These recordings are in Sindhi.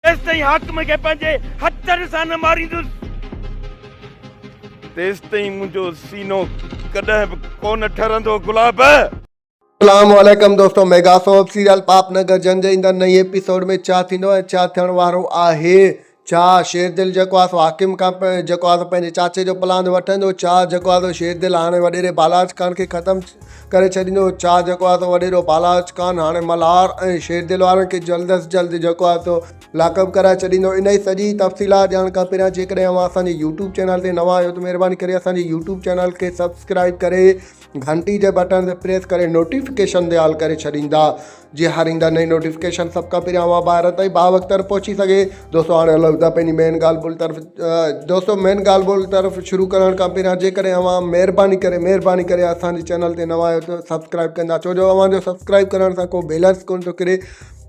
جيستائين حاڪم کي پنهنجي هٿن سان نه ماريندس، تيستائين منهنجو سينو ڪڏهن به ڪونه ٺرندو گلاب! اسلام عليڪم دوستو ميگا سوپ سيريل پاپ نگر جن جي ايندڙ نئين ايپيسوڊ ۾ ڇا ٿيندو ۽ ڇا ٿيڻ وارو آهي ڇا شير دل جيڪو آهي سو حاڪم کان جيڪو آهي سو پنهنجي چاچي جو پلاند وٺندو ڇا جيڪو آهي سو شير دل هاڻي وڏيري بالاچ خان کي ختم ڪري ڇڏيندو ڇا جيڪو آهي سو وڏيرو بالاچ خان هاڻي ملهار ۽ شير دل وارن کي جلد از جلد جيڪو آهي سو لاڪ اپ ڪرائي ڇڏيندو انهي سڄي تفصيلات ڄاڻڻ کان پهريان جيڪڏهن اوهان اسان جي يوٽيوب چينل تي نوان آهيو ته مهرباني ڪري اسان جي يوٽيوب چينل کي سبسڪرائب ڪري گهنٽي جي بٽڻ تي پريس ڪري نوٽيفڪيشن تي آل ڪري ڇڏيندا جي هر ايندڙ نئين نوٽيفڪيشن سڀ کان پهريان اوهان ٻاهر تائين باوقت پهچي سگهي دوستو هاڻي هلون ٿا پنهنجي مين ڳالهه ٻولهه طرف دوستو مين ڳالهه ٻولهه طرف شروع ڪرڻ کان پهريان جيڪڏهن اوهان مهرباني ڪري مهرباني ڪري اسان جي چينل تي نوان آهيو ته سبسڪرائب ڪندا ڇو جو اوهان جو سبسڪرائب ڪرڻ سان ڪو بيلنس ڪونه ٿو ڪري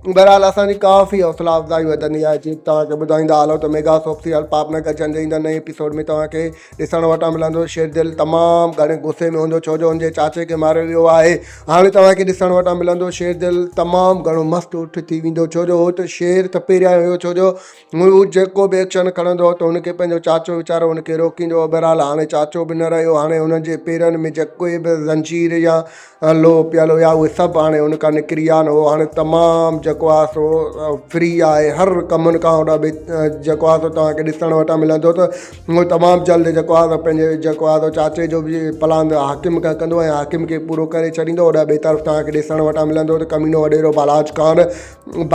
بهرحال اسان جي ڪافي حوصلا افزائي وڌندي آهي جي توهان کي ٻڌائيندا هلو ته ميگا سوپ سيريل پاپ نگر جن جي ايندڙ نئين ايپيسوڊ ۾ توهان کي ڏسڻ وٽان ملندو شير دل تمام گهڻي غصي ۾ هوندو ڇو جو هن جي چاچي کي ماريو ويو آهي هاڻي توهان کي ڏسڻ وٽان ملندو شير دل تمام گهڻو مست اٺ ٿي ويندو ڇو جو هو ته شير ته پهريان هيو ڇو جو هو جيڪو به ايڪشن کڻندو هو ته هن کي پنهنجو چاچو ويچارو هن کي روڪيندو هو بهرحال هاڻي چاچو به نه رهيو هاڻي هن جي پيرن ۾ جيڪي به زنجير يا لوهه پيل هيا اهي سڀ هاڻي ان کان نڪري ويا آهن اهو هاڻي تمام جيڪو آهي سو فري آهي هر ڪمن کان هوڏا به جيڪو آهي سو توهان کي ڏسڻ وٽان ملندو ته اهو تمام جلد جيڪو آهي سو پنهنجي جيڪو آهي سو چاچي جو به پلاند حاڪم کان ڪندو ۽ حاڪم کي پورو ڪري ڇڏيندو هوڏا ٻئي طرف توهان کي ڏسڻ وٽان ملندو ته ڪمينو وڏيرو بالاچ خان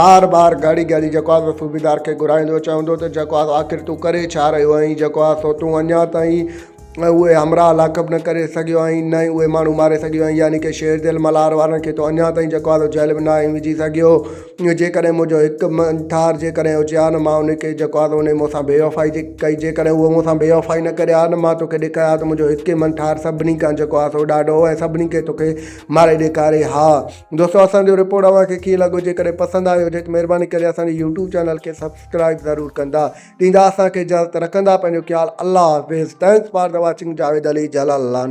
بار بار گهڙي گهڙي جيڪو آهي سو صوبيدار کي گهرائيندو چوندو ته جيڪو آهي سو آخر تون ڪري ڇا رهيو آهين جيڪو آهي سو تون اڃا تائين ۽ اهي همراهه لاڪپ نه ڪري سگهيو آهين نه ئي اهي ماڻهو ماري سگهيو آهين يعني ڪه شير دل ملهار وارن کي تون اڃا تائين جيڪو آهي سو جيل ۾ نه آهين وجهي سگهيو جيڪڏهن منهنجو هڪ منٺار جيڪڏهن هجي ها نه مان ان کي جيڪو آهي سو انهي مون سان بي وفائي جي ڪئي جيڪڏهن اهو مون سان بي وفائي نه ڪري ها نه مان توکي ڏيکاريان ها ته منهنجو هڪ ئي منٺار سڀني کان جيڪو آهي سو ڏاڍو هو ۽ سڀني کي توکي ماري ڏيکاري ها دوستو اسان جو رپورٽ اوهان کي ڪيئن لڳو جيڪڏهن پسند آيو هجي ته مهرباني ڪري اسان جي يوٽيوب چينل کي سبسڪرائب ضرور ڪندا ڏيندا اسان کي اجازت رکندا پنهنجو خيال الله حافظ thanks for the watching Javed Ali Jalalani.